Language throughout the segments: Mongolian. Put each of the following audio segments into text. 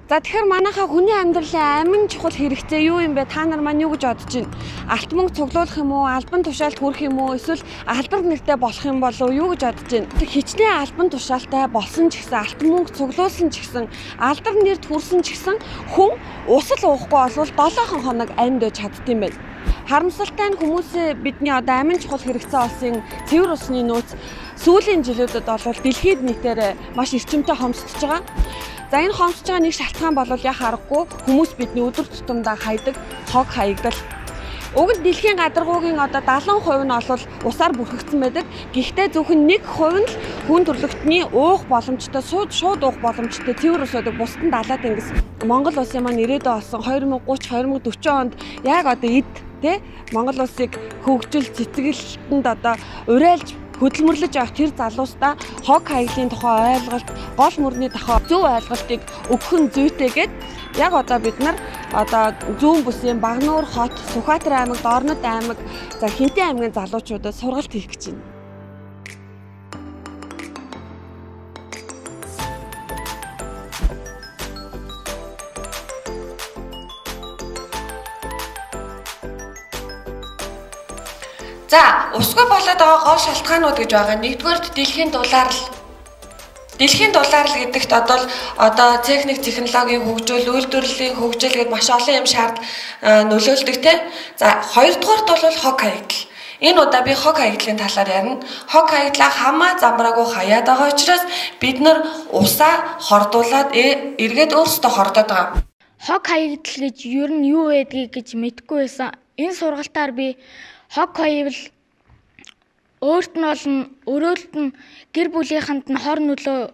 За тэгэхээр манайхаа хүний амьдралын амин чухал хэрэгцээ юу юм бэ? Та нар маань юу гэж бодож байна? Алт мөнгө цуглуулах юм уу? Албан тушаалд хүрэх юм уу? Эсвэл албан нэртэй болох юм болов уу? Юу гэж бодож байна? Хичнээн албан тушаалтай болсон ч гэсэн, алт мөнгө цуглуулсан ч гэсэн, алдар нэрд хүрсэн ч гэсэн хүн ус л уухгүй болвол 7 хоног амьд байж чаддсан юм байна. Харамсалтай нь хүмүүсээ бидний одоо амин чухал хэрэгцээ олсон цэвэр усны нөөц сүүлийн жилүүдэд бол дэлхийд нийтээр маш эрчимтэй хомсдож байгаа. За энэ хомсдож байгаа нэг шалтгаан бол яг харахгүй хүмүүс бидний өдөр тутамдаа хайдаг хог хаягдал. Уг нь дэлхийн гадаргуугийн одоо 70% нь бол усаар бүрхэгдсэн байдаг. Гэхдээ зөвхөн 1% нь л хүн төрөлхтний уух боломжтой, шууд уух боломжтой цэвэр ус байдаг. Бусд нь далаа тэнгис. Монгол улсын маань ирээдүй болсон 2030 2040 онд яг одоо эд тэ Монгол улсыг хөгжил цэцгэлтэнд одоо уриалж хөдөлмөрлөж явах тэр залуустаа хог хаяглын тухай ойлголт, гол мөрний тухай зөв ойлголтыг өгөх нь зүйтэйгээд яг одоо бид нар одоо зүүн бүсийн Багануур хот, Сүхбаатар аймаг, Дорнод аймаг, за Хинтээ аймгийн залуучуудад сургалт хийх гэж байна. За, усгүй болоод байгаа гол шалтгаанууд гэж байгаа. Нэгдүгээрт дэлхийн дулаалал. Дэлхийн дулаалал гэдэгт одоо техник технологийн хөгжил, үйлдвэрлэлийн хөгжил гэдээ маш олон юм нөлөөлдөг те. За, хоёрдугаарт бол хог хаягдал. Энэ удаа би хог хаягдлын талаар ярина. Хог хаягдлаа хамаа замраагүй хаяад байгаа учраас бид нар усаа хордуулаад эргээд өөрсдөө хордоод байгаа. Хог хаягдал гэж ер нь юу байдгийг гэж мэдэхгүй байсан. Энэ сургалтаар би хог хаявал өөрт нь болон өрөөлт нь гэр бүлийнхэнд нь хор нөлөө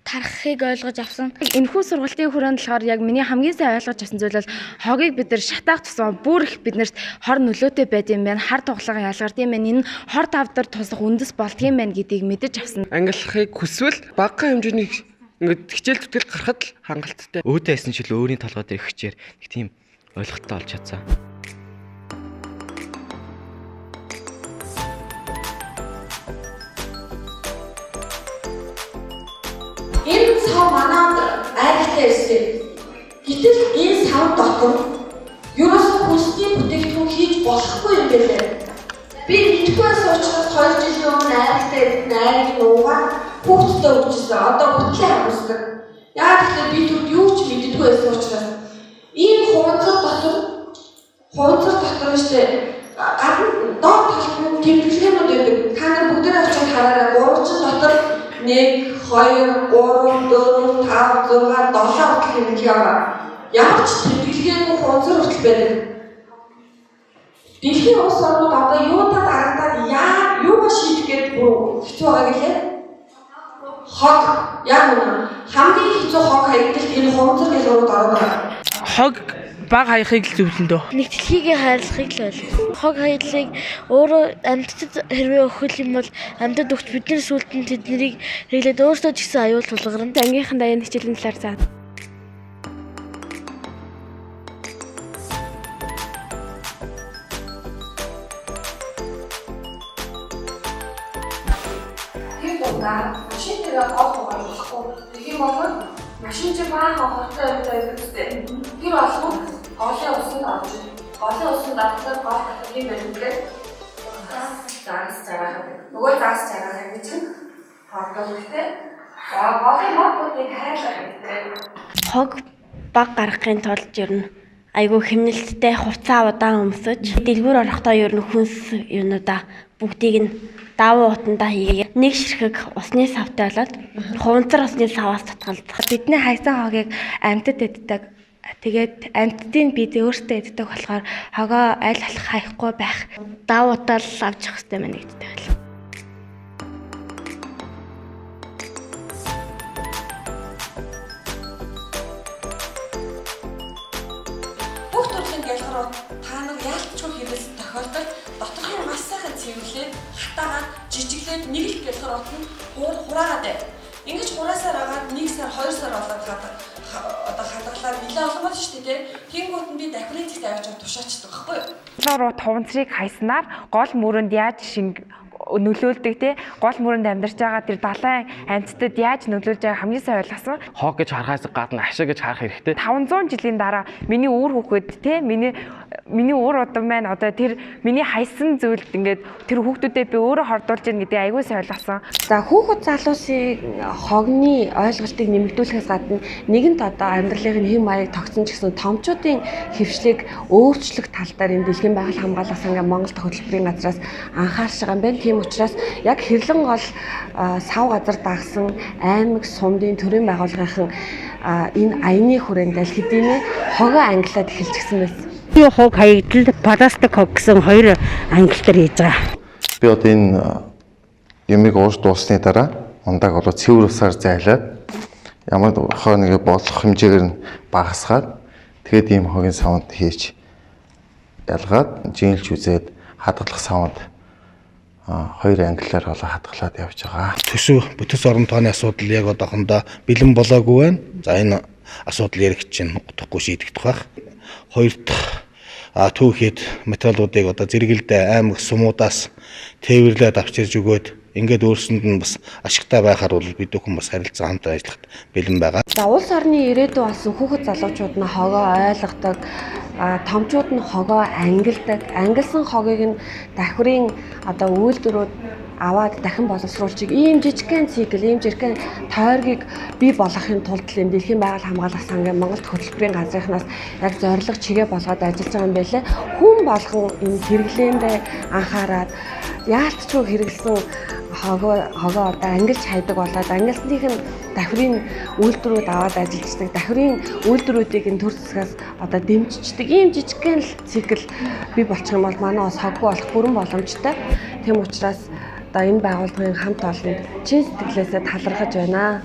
тархахыг ойлгож авсан. Энэхүү сургалтын хүрээнд болохоор яг миний хамгийн сайн ойлгож авсан зүйл бол хогийг бид нар шатаах тусам бүр их биднэрт хор нөлөөтэй байд юм байна. Хар тоглогын ялгард юм байна. Энэ нь хор тавдар тусах үндэс болдгийм байна гэдгийг мэдэж авсан. Ангиллахыг хүсвэл багахан хэмжээний ингээд хичээл зүтгэл гарахад л хангалттай. Өөдөө байсан чил өөрийн толгой дээр хичээр нэг тийм ойлголттой олж чадсан. Энэ сав манад айралтай ирсэн. Гэтэл энэ сав дотор ерөөсөө хүнсний бүтээгдэхүүн хийж болохгүй юм байлээ. Би мэдэхгүй байсан учраас 2 жилийн өмнө айралтай ирсэн айрыг нуугаад хүүхдтэй өгчсэн. Одоо бүтлээ харуулсан. Яг тэгэхээр би түрд юу ч мэддэггүй байсан учраас ийм хуванцар дотор штэ гадна доод талд нь тэмдэглэгээнүүд байдаг. Та нар бүгдээрээ очиод хараарай. Гурван дотор 1 2 3 4 5 6 7 хүртэл тэмдэглэгээ байгаа. Ямар ч тэмдэглэгээгүй хуванцар хүртэл байдаг. Дэлхийн улс орнууд одоо юудаа дарагдаад юугаа шийдэх гээд бүр хэцүү байгаа гэлээ? Хог яг үнэ. Хамгийн хэцүү хог хаягдалт энэ хуванцар гэлрүүд ороод байгаа. Хог баг хаяхыг л зөвлөндөө. Нэг дэлхийгээ хайрлахыг л ойлгосон. Хог хаядлыг өөрөө амьтдад хэрвээ өгөх юм бол амьтад өгч бидний сүлд нь тэднийг хэрэглээд өөрсдөө ч гэсэн аюул тулгарна. Ангийнхандаа энэ хичээлийн талаар заа. Тэр дундаа машин дээр гол хугаар болохгүй. Тэгэх юм бол машин чи баахан хортой юмтай байдаг үстэй. Тэр болгон голын усанд орж ирнэ. Голын усанд орохлоор гол дотор юм байна гэдэг. Загас жаргах гэдэг. Нөгөө загас жаргах гэж чинь хордуулдаг. За голын модуудыг хайрлах гэдэг. Хог баг гаргахын тулд ер нь айгүй хэмнэлттэй хувцас удаан өмсөж дэлгүүр орохдоо ер нь хүнс юунуудаа бүгдийг нь давуу утандаа хийгээ нэг ширхэг усны савтай болоод хуванцар усны саваас татгалзах. Бидний хайсан хогийг амьтад иддэг. Тэгээд амьтдыг бид өөртөө иддэг болохоор хогоо аль болох хаяхгүй байх. Давуу тал авч явах хэрэгтэй байна гэдэгтэй байл. Бүх төрлийн гялгарууд та нар яалтчгүй хэрэглэсэн тохиолдолд доторх нь маш сайхан цэвэрлээд хатаагаад жижиглээд нэг л гялгар от нь хураагаад байв. Ингэж хураасаар агаад 1 сар 2 сар болоод одоо хадгалаад нэлээд олон болно шүү дээ. Тэнгүүт нь би давхрын цэгт авчиад тушаачдаг байхгүй юу? Руу хуванцрыг хайснаар гол мөрөнд яаж шинг нөлөөлдөг те гол мөрөнд амьдарч байгаа тэр далайн амьтдад яаж нөлөөлж байгааг хамгийн сайн ойлгосон. Хог гэж харахаас гадна ашиг гэж харах хэрэгтэй. 500 жилийн дараа миний үр хүүхэд те миний үр удам маань одоо тэр миний хайсан зүйлд ингээд тэр хүүхдүүдэд би өөрөө хордуулж гин гэдгийг аягүй сайн ойлгосон. За, хүүхэд залуусын хогны ойлголтыг нэмэгдүүлэхээс гадна нэгэнт одоо амьдралын хэм маяг тогтсон ч гэсэн томчуудын хэвшлийг өөрчлөх тал дээр энэ дэлхийн байгаль хамгаалах сангийн Монгол хөтөлбөрийн газраас анхаарч байгаа юм байна. Тийм учраас яг хэрлэн гол сав газар дагсан аймаг сумдын төрийн байгууллагын энэ аяны хүрээнд аль хэдийнэ хогоо ангилаад эхэлчихсэн байсан. Хог хаягдал, пластик хог гэсэн хоёр ангилал дээр хийж байгаа. Би одоо энэ юмыг ууж дууссаны дараа ундааг болоо цэвэр усаар зайлаад ямар хоо нэг болох хэмжээгээр нь багасгаад тэгээд ийм хогийн савнд хийж ялгаад жинлж үзээд хадгалах савнд хоёр ангиллаар болоо хадгалаад явж байгаа. Төсөв бүтэц орон тооны асуудал яг одоохондоо бэлэн болоогүй байна. За, энэ асуудал яригч чинь утгагүй шийдэгдэх байх. Хоёр дахь түүхэд материалуудыг одоо зэрэгэлдэ аймаг сумуудаас тээвэрлээд авч ирж өгөөд ингээд өөрсөнд нь бас ашигтай байхаар бол бид бүхэн бас харилцан хамт ажиллахад бэлэн байгаа. За, улс орны ирээдүй болсон хүүхэд залуучууд нь хогоо ойлгодог, томчууд нь хогоо ангилдаг. Ангилсан хогийг нь давхрын одоо үйлдвэрүүд аваад дахин боловсруулчих ийм жижигхэн цикл, ийм жижигхэн тойргийг бий болгохын тулд л энэ дэлхийн байгаль хамгаалах сангийн Монгол хөтөлбөрийн газрынхнаас яг зорилго чигээ болгоод ажиллаж байгаа юм байлээ. Хүн болгон энэ хэрэглээндээ анхаарад яалтчгүй хэрэглэсэн хогоо одоо ангилж хайдаг болоод ангилсных нь давхрын үйлдвэрүүд аваад ажиллаждаг. Давхрын үйлдвэрүүдийг нь төр засгаас одоо дэмжчихдэг. Ийм жижигхэн л цикл бий болчих юм бол манай бас хоггүй болох бүрэн боломжтой. Тийм учраас одоо энэ байгууллагын хамт олонд чин сэтгэлээсээ талархаж байна.